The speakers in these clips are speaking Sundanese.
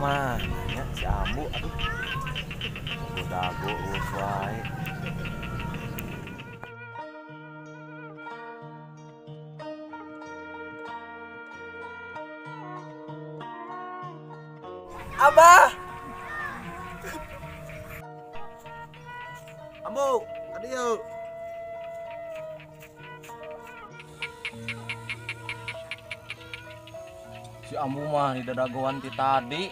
Kamana nya si Ambu aduh. Dago geus wae. Abah. Ambu, adieu. Si Ambu mah di dadagoan ti tadi.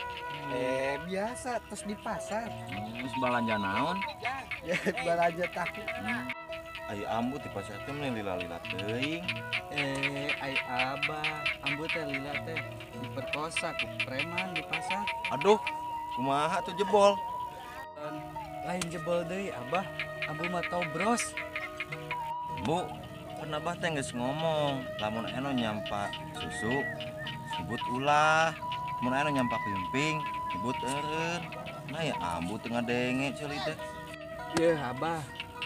Biasa terus di pasar. Terus balanja naon? Ya balanja tahu. Ai Ambu di pasar teh meni lila-lila teuing. Ai Abah, Ambu teh lila teh diperkosa ku preman di pasar. Aduh, kumaha tuh jebol? Lain jebol deui Abah, Ambu mah tobros. Bu, kan Abah teh geus ngomong, lamun anu nyampa susu sebut ulah, mun anu nyampa pimping sebut eureun. Nah ya Ambu teu ngadenge ceuli teh. Yeuh Abah,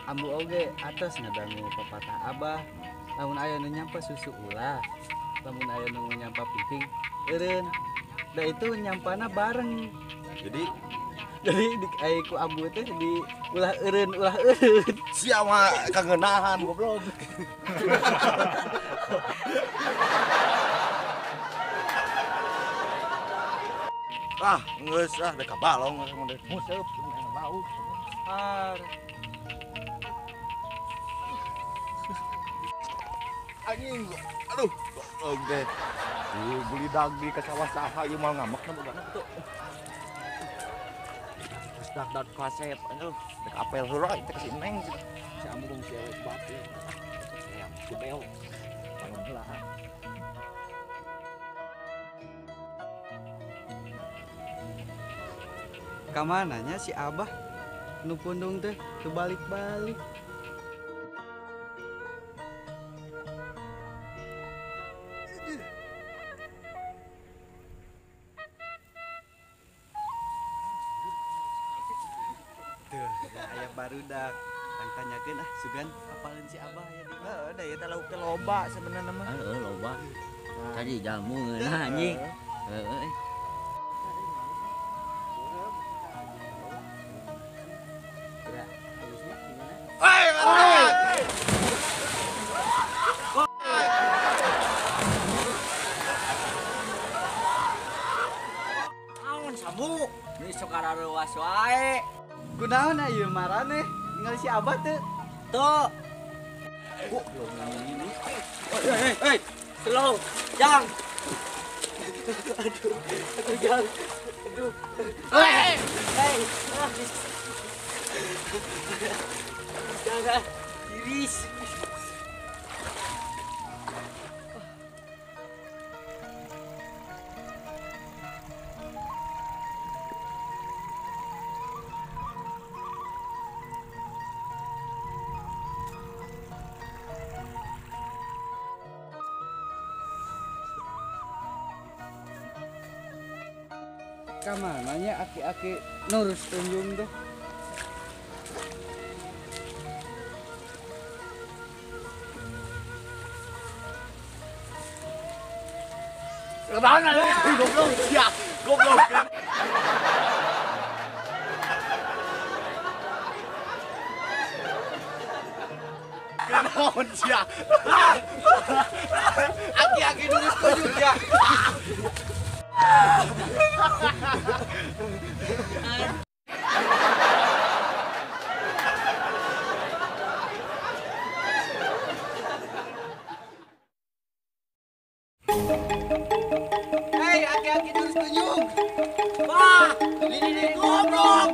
Ambu oge atas ngadangu pepatah Abah. Lamun aya nu nyampa susu ulah, lamun aya nu nyampa pimping eureun. Da itu nyampana bareng. Jadi di ai ku Ambu teh di ulah eureun ulah eureun. Sia mah kangeunahan goblok. Ah, geus ah dek balong dek museup bau. Har. Anjing, aduh, goblok deh. Beli daging ke sawah saha ieu mal ngambek na bogana tuh. Geus dak kasep, aduh, dek apel heula teh ka si Neng. Si Ambu si ewek batu. Ya, si beo. Bangun heula. Kamananya si Abah nu pundung teh teu balik-balik. Tuh, aya barudak. Tang tanyakeun ah sugan apaleun si Abah ya di. Heeh, da ieu teh lauk teh loba sebenarnya mah. Heeh, loba. Tadi jamu ngeunah anjing. Heeh. Ruas wae. Kunaon ieu maraneh? Ningali si Abah teu? Teu. Hei, hei, slow. Jang. Aduh, aduh jang. Aduh. Hei, hei. Jangan. Iris. Kamananya aki-aki nurus tunjung tuh. Kebangan goblok ya, goblok. Kenaon sia? Aki-aki nurus tunjung ya. Hei, aki-aki terus tunjung. Wah, ini goblok.